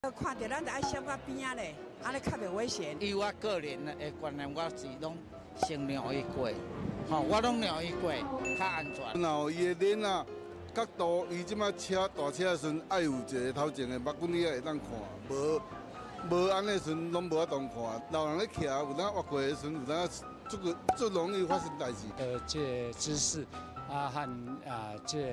看著咱就愛閃到邊仔咧，按呢較袂危險。以我個人的觀念，我是攏先讓伊過，吼，我攏讓伊過，較安全。若伊的輪仔角度，伊這擺車大車的時陣，愛有一個頭前的目鏡，你才會當看，無無按呢時陣攏無法度看。老人咧騎，有當越過的時陣，有當足個足容易發生代誌。的這個知識啊和啊這個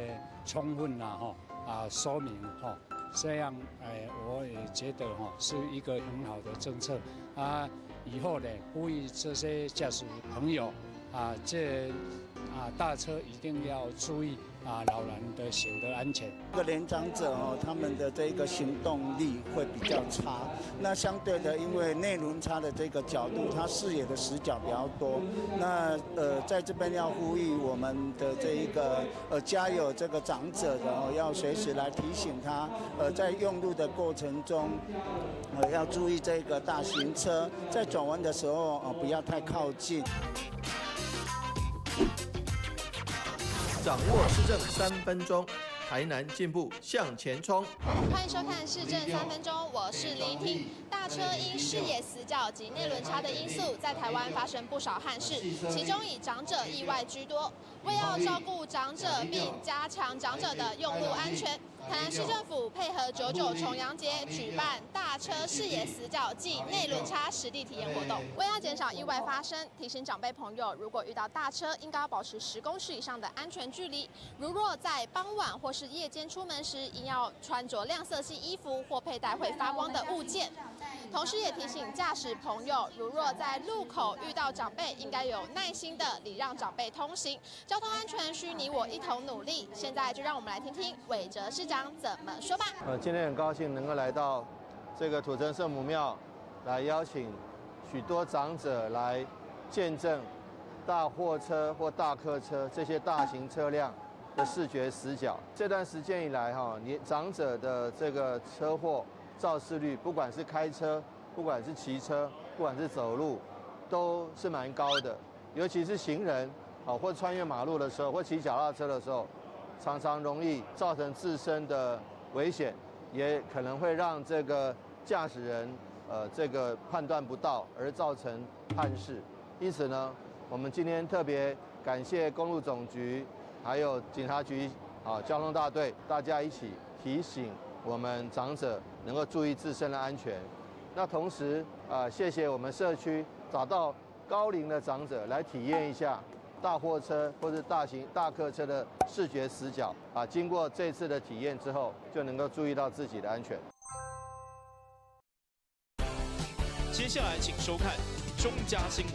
充分啦吼啊說明吼，這樣哎我也覺得吼是一個很好的政策啊。以後呢，呼籲這些駕駛朋友啊，這啊大車一定要注意啊老人的行的安全。這個年長者哦，他們的這個行動力會比較差。那相對的，因為內輪差的這個角度，他視野的死角比較多。那在這邊要呼籲我們的這一個家有這個長者的哦，要隨時來提醒他，在用路的過程中，要注意這個大型車在轉彎的時候，不要太靠近。掌握市政3分鐘，台南進步向前衝。歡迎收看市政三分鐘，我是李婷。大車因視野死角及內輪差的因素，在台灣發生不少憾事，其中以長者意外居多。為要照顧長者並加強長者的用路安全，台南市政府配合九九重陽節舉辦大車視野死角暨內輪差實地體驗活動。為要減少意外發生，提醒長輩朋友，如果遇到大車，應該要保持10公尺以上的安全距離。如若在傍晚或是夜間出門時，應要穿着亮色系衣服或佩戴會發光的物件。同時也提醒駕駛朋友，如若在路口遇到長輩，應該有耐心的禮讓長輩通行。交通安全需你我一同努力。現在就讓我們來聽聽韋哲市長怎麼說吧。今天很高興能夠來到這個土城聖母廟，來邀請許多長者來見證大貨車或大客車這些大型車輛的視覺死角。這段時間以來，哈，你長者的這個車禍肇事率，不管是開車，不管是騎車，不管是走路，都是蠻高的。尤其是行人，或穿越馬路的時候，或騎腳踏車的時候，常常容易造成自身的危險，也可能會讓這個駕駛人，這個判斷不到而造成憾事。因此呢，我們今天特別感謝公路總局，還有警察局，交通大隊，大家一起提醒我們長者能夠注意自身的安全。那同時，謝謝我們社區找到高齡的長者來體驗一下大貨車或者大型大客車的視覺死角啊。經過這次的體驗之後，就能夠注意到自己的安全。接下來請收看中嘉新聞。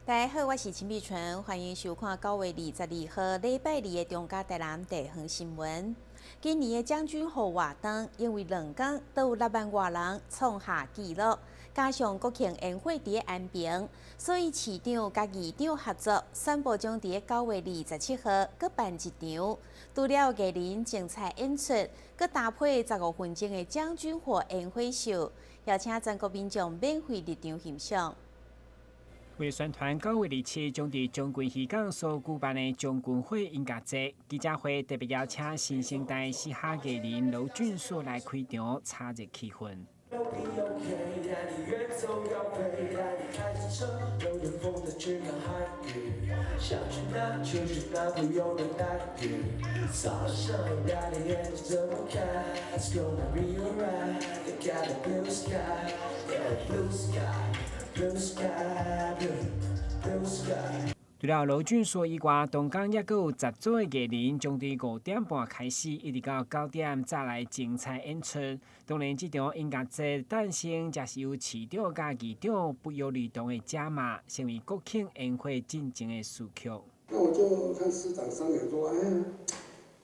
大家好，我是陳美純，歡迎收看9月22號禮拜二的中嘉台南地方新聞。今年的將軍火活動，因為兩工都有6萬外人創下紀錄，加上國慶煙火佇咧安平，所以市長佮議長合作，宣布將佇9月27號閣辦一場。除了藝人精彩演出，閣搭配15分鐘的將軍火煙火秀，邀請全國民眾免費入場欣賞。為宣傳9月27將佇將軍漁港所舉辦的將軍火音樂節，記者會特別邀請新生代嘻哈藝人盧俊碩來開場，炒熱氣氛。除了盧俊碩以外，當天猶閣有10組的藝人，將佇5點半開始，一直到9點再來精彩演出。當然，這場音樂節誕生，也是由市長佮議長不約而同的加碼，成為國慶煙火進前的序曲。那我就看市長商量說，哎，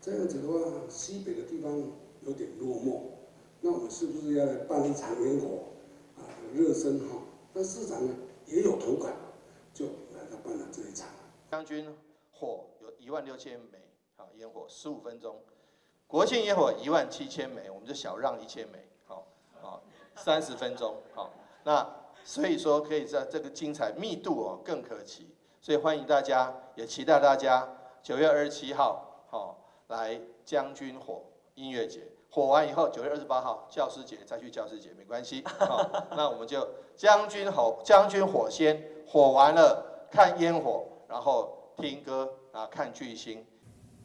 這樣子的話，西北的地方有點落寞，那我們是不是要來辦一場煙火啊，熱身哈？那市長呢也有同感，就來他辦了這一場。將軍火有1萬6千枚啊煙火，15分鐘。國慶煙火17000枚，我們就小讓1000枚，好，好，30分鐘，好，那所以說可以在這個精彩密度哦更可期，所以歡迎大家，也期待大家9月27號，好，來將軍火音樂節，火完以後9月28號教師節再去教師節沒關係，好，那我們就將軍火將軍火先火完了看煙火，然後聽歌啊看巨星。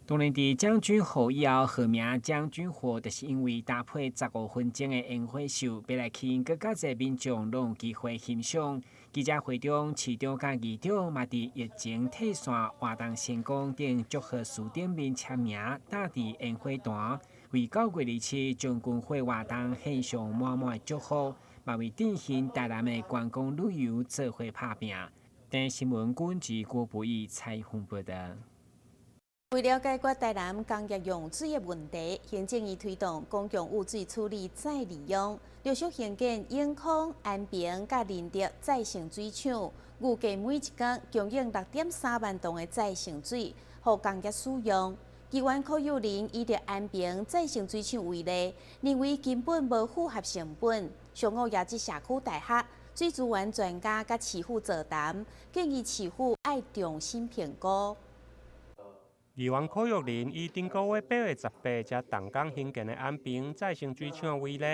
當然，佇將軍號以後，號名將軍火，就是因為搭配15分鐘的煙火秀，欲來吸引閣較濟民眾攏有機會欣賞。記者會中，市長佮議長嘛佇疫情退散活動成功頂祝賀書頂面簽名，打佇煙火壇，為9月27將軍火活動獻上滿滿的祝福，嘛為振興台南的觀光旅遊做伙拍拚。電視新聞軍記郭博義採訪報道。為了解決台南工業用水的問題，行政院推動公共污水處理再利用，陸續興建永康、安平佮仁德再生水廠，預計每一工供應6.3萬噸的再生水，予工業使用。議員柯幼玲以著安平再生水廠為例，認為根本無符合成本。上午邀集社區大學水資源專家佮市府座談，建議市府愛重新評估。議員柯玉玲以頂個月8月18才動工興建的安平再生水廠為例，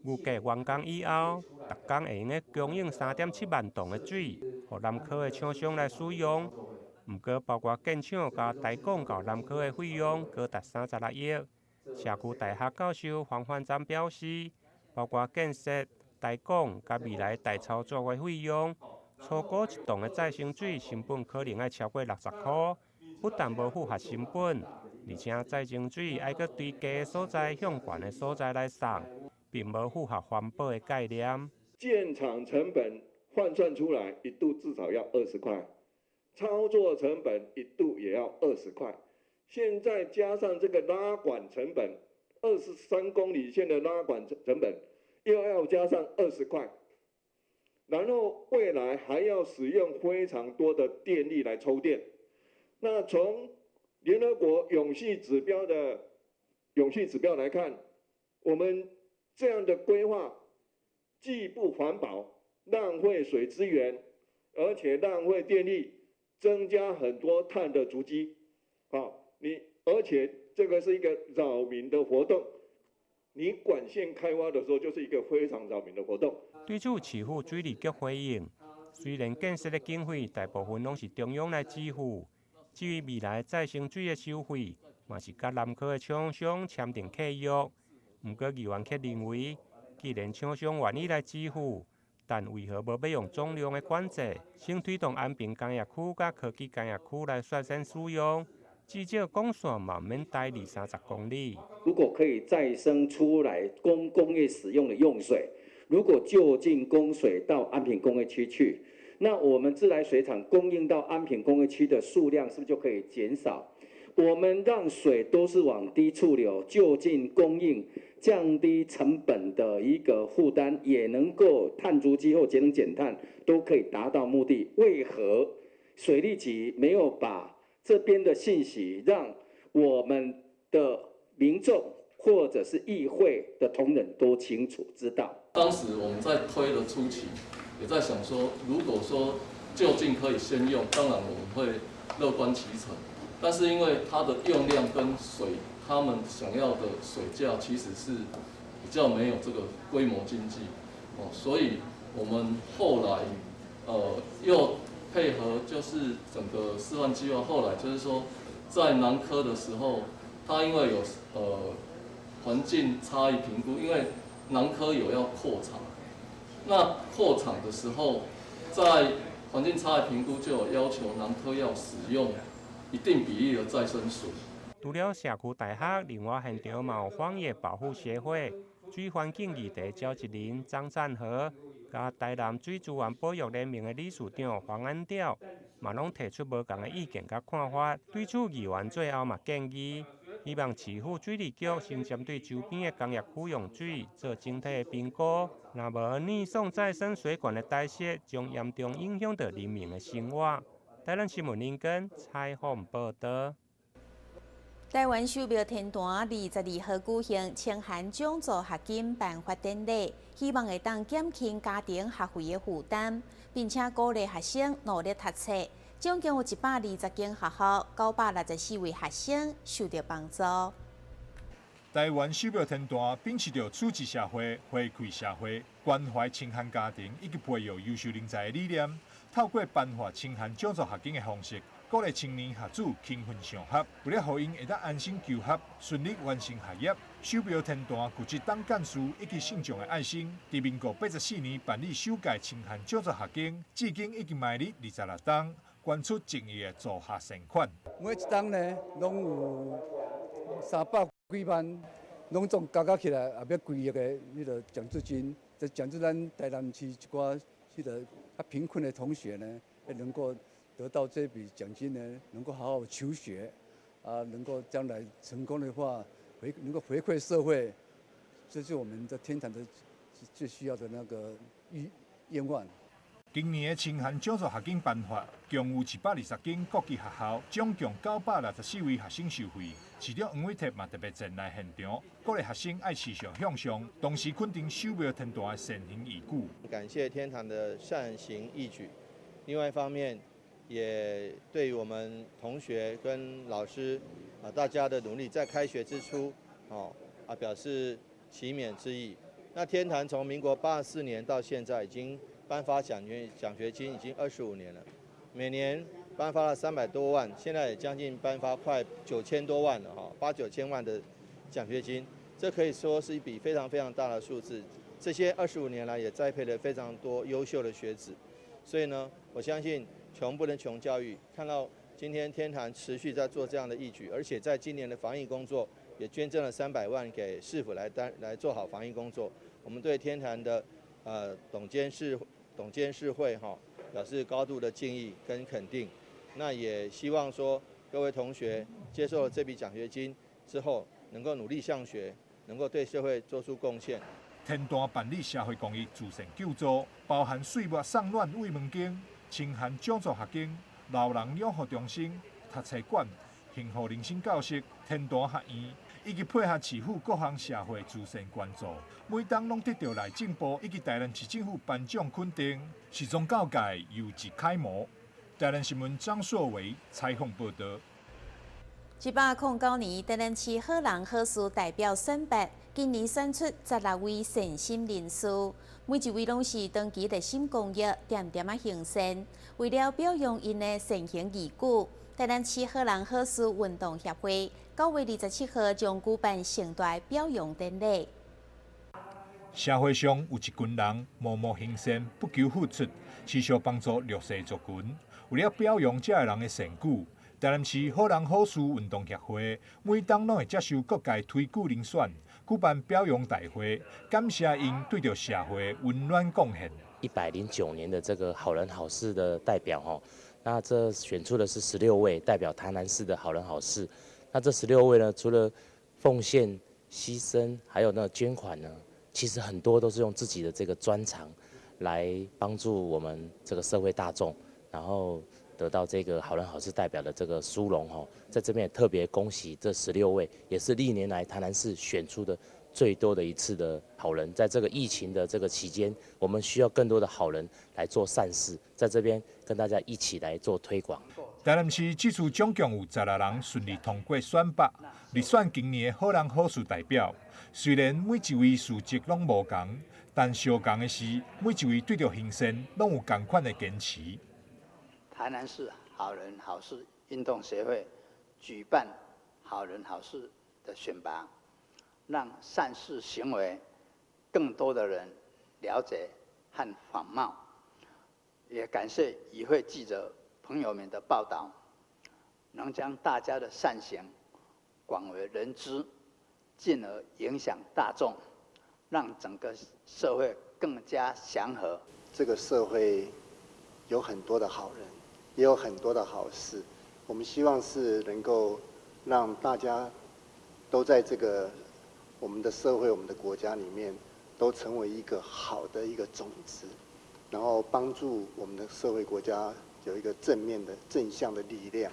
預計完工以後，逐工會用得供應3.7萬噸的水，予南科的廠商來使用。毋過，包括建廠佮代供到南科的費用高達36億。社區大學教授黃焕章表示，包括建設、代供佮未來代操作的費用，初估一噸的再生水成本可能愛超過60箍。不但無符合成本，而且再生水愛閣對低的所在向懸的所在來送，並無符合環保的概念。建廠成本換算出來，一度至少要20塊，操作成本一度也要二十塊。現在加上這個拉管成本，23公里線的拉管成本又要加上二十塊，然後未來還要使用非常多的電力來抽電。那從聯合國永續指標的永續指標來看，我們這樣的規劃既不環保，浪費水資源，而且浪費電力，增加很多碳的足跡。好，你而且這個是一個擾民的活動，你管線開挖的時候就是一個非常擾民的活動。對此，市府水利局回應，雖然建設的經費大部分攏是中央來支付。至於未來再生水的收費，嘛是佮南科的廠商簽訂契約。毋過議員卻認為，既然廠商願意來支付，但為何無欲用總量的管制，先推動安平工業區佮科技工業區來率先使用？至少管線嘛毋免待20-30公里。如果可以再生出來供工業使用的用水，如果就近供水到安平工業區去，那我們自來水廠供應到安平工業區的數量是不是就可以減少？我們讓水都是往低處流，就近供應，降低成本的一個負擔，也能夠碳足跡或節能減碳，都可以達到目的。為何水利局沒有把這邊的信息讓我們的民眾或者是議會的同仁都清楚知道？當時我們在推的初期，也在想說，如果說就近可以先用，當然我們會樂觀其成。但是因為它的用量跟水，他們想要的水價其實是比較沒有這個規模經濟哦，所以我們後來又配合就是整個示範計劃，後來就是說在南科的時候，它因為有環境差異評估，因為南科有要擴廠，那擴廠的時候，在環境差異評估就有要求南科要使用一定比例的再生水。除了社區大學，另外現場嘛有荒野保護協會、水環境議題召集人張贊和，佮台南水資源保育聯盟的理事長黃安調，嘛攏提出無仝的意見佮看法。對此，議員最後嘛建議，希望市府水利局先針對周邊的工業區用水做整體的評估，若無擬送再生水管的台設，將嚴重影響著人民的生活。台南新聞林根採訪報導。台灣秀苗天壇22號舉行清寒獎助學金頒發典禮，希望會當減輕家庭學費的負擔，並且鼓勵學生努力讀冊。總共有120間學校，964位學生受到幫助。台灣秀苗天壇秉持著處置社會、回饋社會、關懷清寒家庭以及培育優秀人才的理念，透過頒發清寒獎助學金的方式，鼓勵青年學子勤奮上學，為了予𪜶會當安心求學、順利完成學業。秀苗天壇舊職董幹事以及信眾的愛心，佇民國84年辦理首屆清寒獎助學金，至今已經邁入26冬，捐出1億的助學善款。每一冬呢，攏有300幾萬，攏總加加起來也欲幾億的彼個獎助金，就獎助咱台南市一寡彼個較貧困的同學呢，能夠得到這筆獎金呢，能夠好好求學，啊，能夠將來成功的話，能夠回饋社會，這是我們的天壇的最需要的那個願望。今年的清寒獎助學金頒發，共有120間國際學校，總共964位學生受惠。市長黃偉哲嘛特別前來現場，鼓勵學生愛持續向上，同時肯定秀苗天壇的善行義舉。感謝天壇的善行義舉，另外一方面，也對於我們同學跟老師啊大家的努力，在開學之初，哦啊表示期勉之意。那天壇從民國84年到現在，已經頒發獎學金已經25年了，每年頒發了300多萬，現在也將近頒發快9000多萬了哈，八九千萬的獎學金，這可以說是一筆非常非常大的數字。這些25年來也栽培了非常多優秀的學子，所以呢，我相信窮不能窮教育。看到今天天壇持續在做這樣的義舉，而且在今年的防疫工作也捐贈了300萬給市府來擔來做好防疫工作。我們對天壇的董監事會哈表示高度的敬意跟肯定。那也希望說各位同學接受了這筆獎學金之後，能夠努力向學，能夠對社會做出貢獻。天壇辦理社會公益慈善救助，包含歲末送暖慰問金、清寒獎助學金、老人養護中心、讀冊館、幸福人生教室、天壇學院，以及配合市府各項社會慈善捐助，每冬攏得到內政部以及台南市政府頒獎肯定，是宗教界優質楷模。台南新聞張碩維採訪報道。109年，台南市好人好事代表選拔，今年選出16位善心人士，每一位攏是長期熱心公益，恬恬仔行善。為了表揚𪜶的善行義舉，台南市好人好事運動協會9月27號將舉辦盛大表揚典禮。社會上有一群人默默行善，不求付出，持續幫助弱勢族群。為了表揚這个人的善舉，台南市好人好事運動協會每冬攏會接受各界推舉遴選，舉辦表揚大會，感謝𪜶對著社會溫暖貢獻。 109年的這個好人好事的代表吼，那這選出的是十六位代表台南市的好人好事。那這十六位呢，除了奉獻、犧牲，還有那捐款呢，其實很多都是用自己的這個專長來幫助我們這個社會大眾，然後得到這個好人好事代表的這個殊榮吼，在這邊也特別恭喜這十六位，也是歷年來台南市選出的最多的一次的好人。在這個疫情的這個期間，我們需要更多的好人來做善事，在這邊跟大家一起來做推廣。台南市這次總共有16人順利通過選拔，入選今年的好人好事代表。雖然每一位事蹟攏無仝，但相仝的是，每一位對著行善攏有仝款的堅持。台南市好人好事運動協會舉辦好人好事的選拔，讓善事行為更多的人了解和仿冒。也感謝與會記者朋友們的報道，能將大家的善行廣為人知，進而影響大眾，讓整個社會更加祥和。這個社會有很多的好人，也有很多的好事，我們希望是能夠讓大家都在這個我們的社會、我們的國家裡面，都成為一個好的一個種子，然後幫助我們的社會國家有一個正面的正向的力量。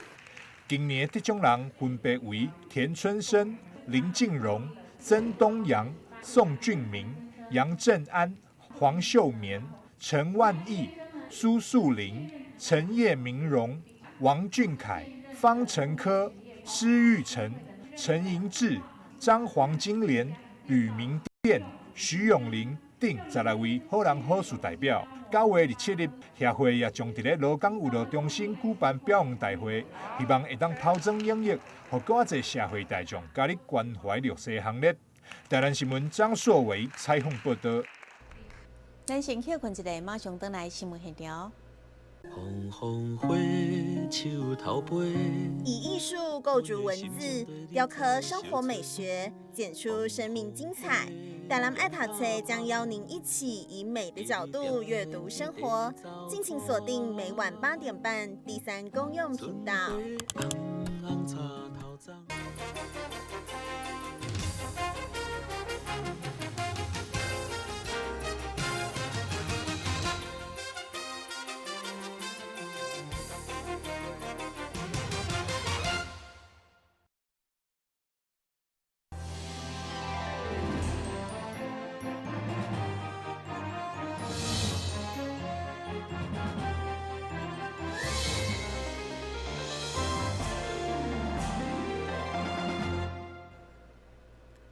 今年的得獎人分別為田春生、林靜榮、曾東陽、宋俊明、楊正安、黃秀綿、陳萬義、蘇素玲、陳葉明榮、王俊凱、方成科、施玉成、陳銀志、張黃金蓮、呂明殿、徐永林等十六位好人好事代表。9月27日，協會也將佇咧羅港娛樂中心舉辦表揚大會，希望會當拋磚引玉，予閣較濟社會大眾加入關懷弱勢行列。台南新聞張碩偉採訪報道。咱先歇睏一下，馬上轉來新聞現場。紅紅火樹頭尾，以藝術構築文字，雕刻生活美學，剪出生命精彩。台南愛讀冊將邀您一起以美的角度閱讀生活，敬請鎖定每晚8點半第三公用頻道。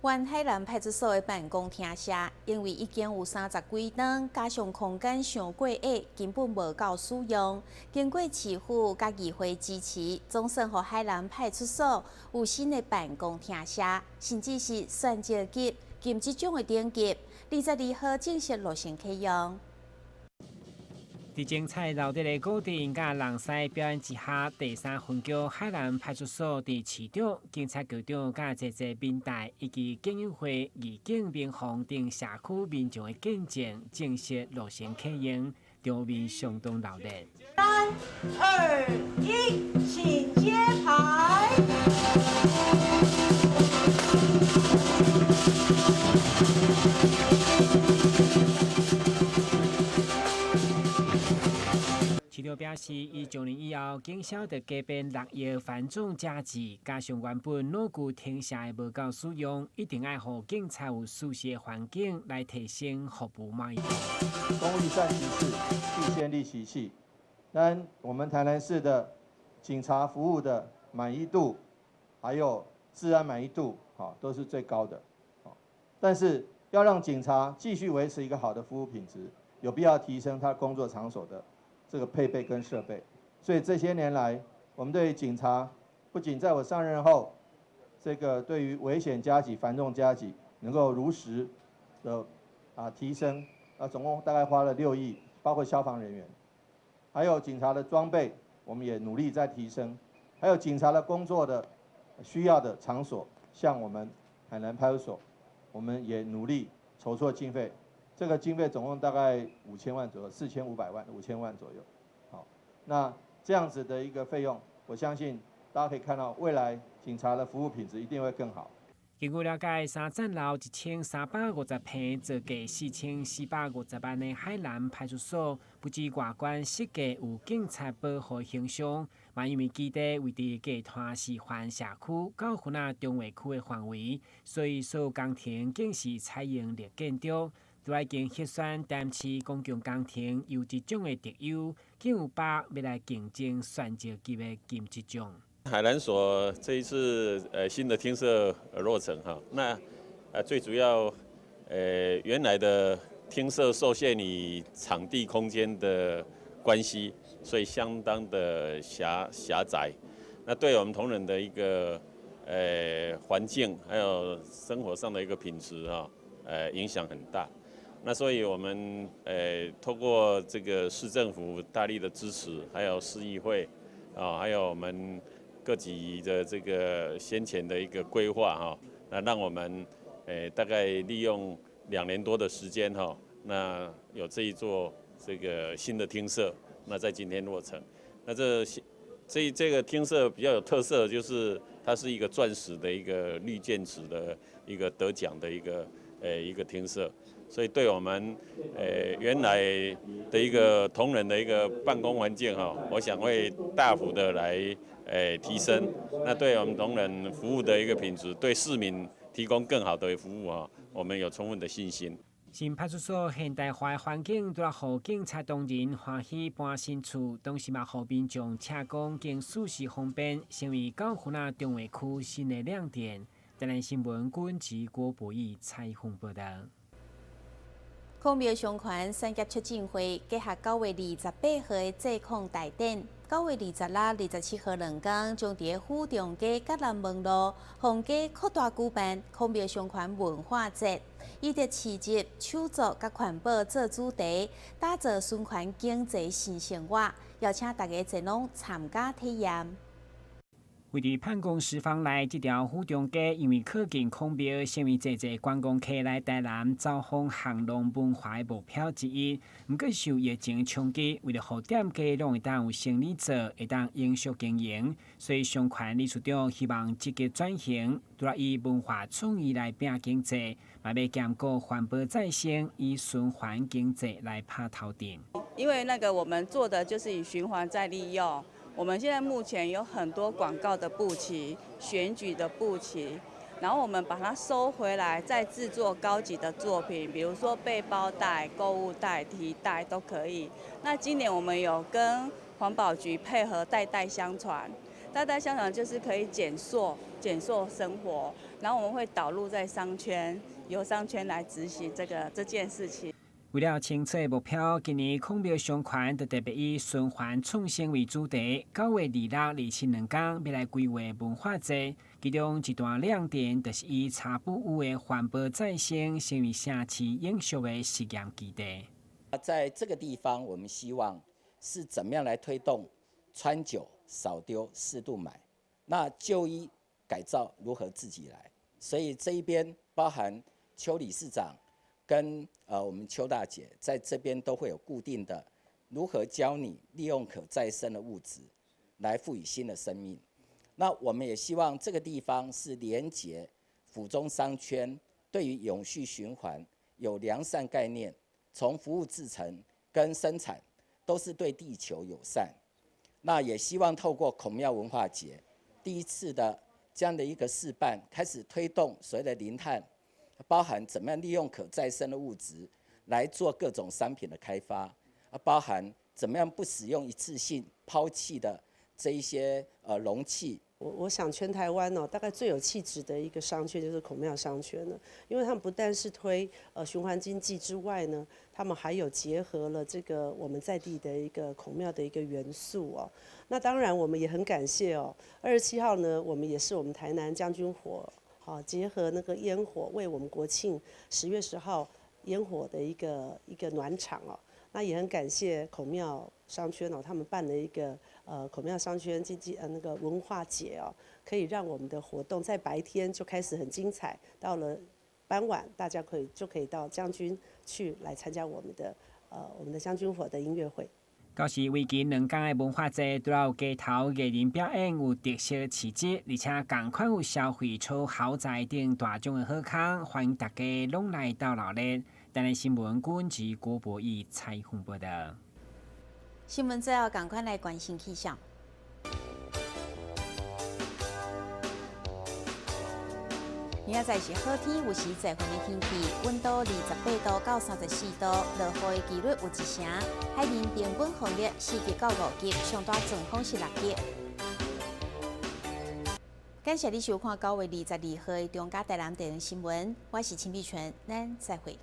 原海南派出所的辦公廳舍，因為已經有30幾棟，加上空間傷過狹，根本無夠使用。經過市府佮議會支持，總算予海南派出所有新的辦公廳舍，甚至是選擇級金質獎的等級。22號正式落成啟用。佇精彩鬧熱的古鎮佮人狮表演之下，第三分局海南派出所佇市長、警察局長佮濟濟民代以及警友會、義警、民防等社區民眾的見證，正式落成啟用，場面相當鬧熱。 3、2、1，請揭牌。市長表示，伊上任以後，警消就加編6億繁重加治，加上原本老舊停車的無夠使用，一定愛予警察有舒適的環境來提升服務滿意度。工欲善其事，必先利其器。但我們台南市的警察服務的滿意度，還有治安滿意度，都是最高的。但是要讓警察繼續維持一個好的服務品質，有必要提升他工作場所的這個配備跟設備。所以這些年來，我們對警察不僅在我上任後，這個對於危險加給、繁重加給能夠如實的提升，總共大概花了6億，包括消防人員，還有警察的裝備，我們也努力在提升，還有警察的工作的需要的場所，像我們海南派出所，我們也努力籌措經費。這個經費總共大概5000萬左右，4500萬、5000萬左右。好，那這樣子的一個費用，我相信大家可以看到，未來警察的服務品質一定會更好。根據了解，三層樓1350坪，造價4450萬的海南派出所，不止外觀設計有警察保護形象，嘛因為基地位佇隔灘示範社區、九份仔中華區的範圍，所以所有工程更是採用綠建築。都已經核選台南市公共工程優質獎的特優，更有把握欲來競爭選擇級的金質獎。海南所這一次新的廳舍落成哈，那最主要原來的廳舍受限於場地空間的關係，所以相當的狹窄。那對我們同仁的一個環境還有生活上的一個品質哈，影響很大。那所以我們透過這個市政府大力的支持，還有市議會啊，還有我們各級的這個先前的一個規劃哈，那讓我們大概利用2年多的時間哈，那有這一座這個新的廳舍，那在今天落成。那這個廳舍比較有特色，就是它是一個鑽石的一個綠箭子的一個得獎的一個。一個廳舍，所以對我們原來的一個同仁的一個辦公環境哈，我想會大幅的來提升。那對我們同仁服務的一個品質，對市民提供更好的服務啊，我們有充分的信心。新派出所現代化的環境，除了予警察同仁歡喜搬新厝，同時嘛，予民眾車公更舒適方便，成為九份仔中華區新的亮點。台南新聞軍及郭博義採訪報道。孔廟商圈產業促進會結合9月28號的祭孔大典，9月26、27號兩天，將佇府中街佮南門路逢街擴大舉辦孔廟商圈文化節，以著市集、手作佮環保做主題，打造循環經濟新生活，邀請大家前往參加體驗。位佇泮宮石坊內這條府中街，因為靠近孔廟，成為濟濟觀光客來台南走訪巷弄文化的目標之一。毋過受疫情衝擊，為著予店家攏會當有生意做，會當永續經營，所以商圈理事長希望積極轉型，除了以文化創意來拼經濟，嘛欲兼顧環保再生，以循環經濟來拍頭陣。因為那個我們做的就是以循環再利用。我們現在目前有很多廣告的布旗、選舉的布旗，然後我們把它收回來，再製作高級的作品，比如說背包袋、購物袋、提袋都可以。那今年我們有跟環保局配合，代代相傳，代代相傳就是可以減塑、減塑生活，然後我們會導入在商圈，由商圈來執行這件事情。為了清楚目標，今年孔廟商圈就特別以循環創新為主題，9月26、27兩天欲來規劃文化節，其中一大亮點就是以茶布屋的環保再生，成為城市永續的實驗基地。在這個地方，我們希望是怎麼樣來推動穿久少丟、適度買，那舊衣改造如何自己來？所以這一邊包含邱理事長。跟我們邱大姐在這邊都會有固定的，如何教你利用可再生的物質來賦予新的生命。那我們也希望這個地方是連結府中商圈，對於永續循環有良善概念，從服務製程跟生產都是對地球友善。那也希望透過孔廟文化節第一次的這樣的一個試辦，開始推動所謂的零碳。包含怎麼樣利用可再生的物質來做各種商品的開發，包含怎麼樣不使用一次性拋棄的這一些容器。我想全台灣哦，大概最有氣質的一個商圈就是孔廟商圈了，因為他們不但是推循環經濟之外呢，他們還有結合了這個我們在地的一個孔廟的一個元素哦。那當然我們也很感謝哦，27號呢，我們也是我們台南將軍火。啊，結合那個煙火，為我們國慶10月10號煙火的一個暖場哦。那也很感謝孔廟商圈哦，他們辦了一個孔廟商圈經濟那個文化節哦，可以讓我們的活動在白天就開始很精彩，到了傍晚大家就可以到將軍去來參加我們的將軍火的音樂會。到時為期兩天的文化節，除了有街頭藝人表演，有特色市集，而且仝款有消費厝豪宅等大眾的好康，歡迎大家攏來鬥鬧熱。台南新聞軍及郭博義採訪報道。新聞最後，仝款來關心氣象。明仔載是好天，有時濟雲的天氣，溫度28度到34度，落雨的幾率有一成。海面平均風力4級到5級，上大陣風是6級。感謝你收看9月22號的中嘉台南地方新聞，我是陳美泉，咱再會。